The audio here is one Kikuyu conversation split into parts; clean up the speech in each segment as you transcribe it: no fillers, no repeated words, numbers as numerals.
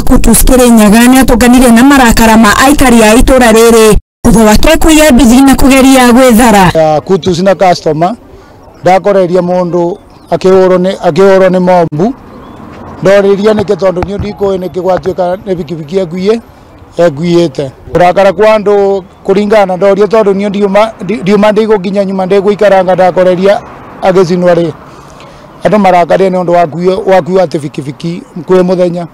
Kutus Kirinyaga nĩatũnganire na marakara ma aikari a itũra rĩrĩ thutha wake kũiya nduthi na kũgeria gwĩthara. Kutus na customer ndakoreria mundu akihurwo ni mombu ndoriria niki tondu ni ndikuĩ niki gwatuĩka ni bikibiki enguĩte kurakara kwa andu kuringana ndoria tondu ni ndiuma ndigũkinya nyuma ndigũikaranga ndakoreria agĩcinwo rĩ andu marakaria ni undu wa kuua ati bikibiki kwĩ mũthenya.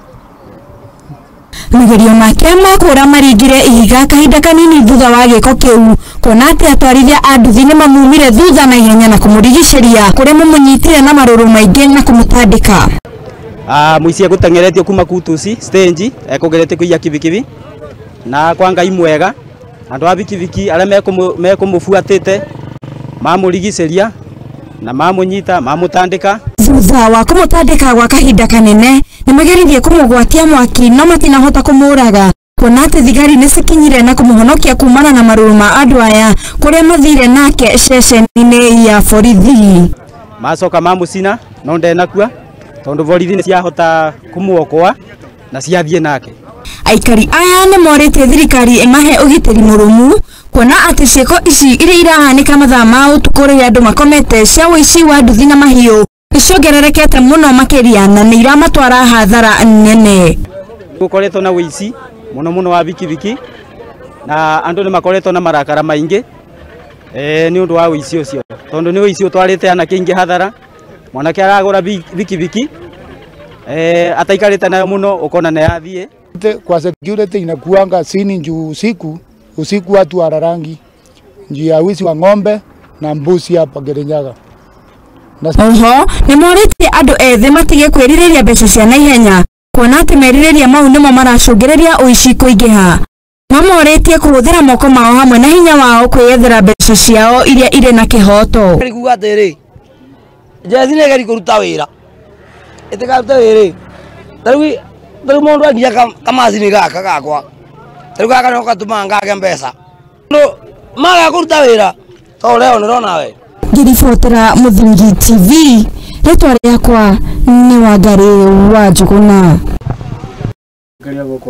Magerio make ma kũra maringire ihiga kahinda kanini thutha wa gĩko kĩu kuona atĩ atwarithia a nduthi nĩmamumire thutha na ihenya na kũmũrigicĩria kũrĩa mamũnyitire na marũrũ maingĩ na kũmũtandĩka. Mũici egũteng'eretio kuma Kutusi stage ekũgeretie kũiya kibikibi na kwa Ngai mwega andũ a bikibiki arĩa mekũmũbuatĩte mamũrigicĩria na mamũnyita mamũtandĩka. Thutha wa kũmũtandĩka gwa kahinda kanene nĩmageririe kũmũgwatia mwaki no matinahota kũmũraga kuona atĩ thigari nĩcikinyire na kũmũhonokia kumana na marũrũ ma andũ aya kũrĩa mathire nake ceceni-inĩ ya borithi. Macoka mamũcina no ndenakua tondu borithi nĩciahota kũmuokoa na ciathiĩ nake. Aikari aya nĩmorĩtie thirikari ĩmahe ũgitĩri mũrũmu kuona atĩ ciĩko ici iria irahanĩka mathaa ma ũtukũ rĩrĩa andũ makomete cia ũici wa nduthi na mahiũ nĩciongererekete mũno makĩria na nĩ iramatwara hathara nene. Gũkoretwo na ũici mũno mũno wa bikibiki na andũ nĩmakoretwo na marakara maingĩ nĩ ũndũ wa ũici ũcio tondu nĩ ũici ũtwarĩte anake aingĩ hathara. Mwanake aragũra bikibiki ataikarĩte nayo mũno ũkona nĩ yathiĩ. Kwa security inakuanga sini juu usiku watu wararangi juu ya wizi wa ng'ombe na mbuzi hapa Kirinyaga. Oho nĩmorĩtie andũ ethĩ matige kwĩrirĩria mbeca cia naihenya kuona atĩ merirĩria mau nĩmo maracũngĩrĩria ũici kũingĩha. Mamorĩtie kũhũthĩra moko mao hamwe na hinya wao kwĩyethera mbeca ciao iria irĩ na kĩhoto. Kuga atĩrĩ njeci nĩ ĩgerie kũruta wĩra ĩtĩkaruta wĩrĩ tarĩu mũndũ anginya kamacini gaka gakwa tarĩu gaka nĩko gatũmaga ngage mbeca maga kũruta wĩra to leo nĩrona we. Ngĩribotera Mũthingi TV, rĩtwa rĩakwa nĩ Wangari wa Njũgũna.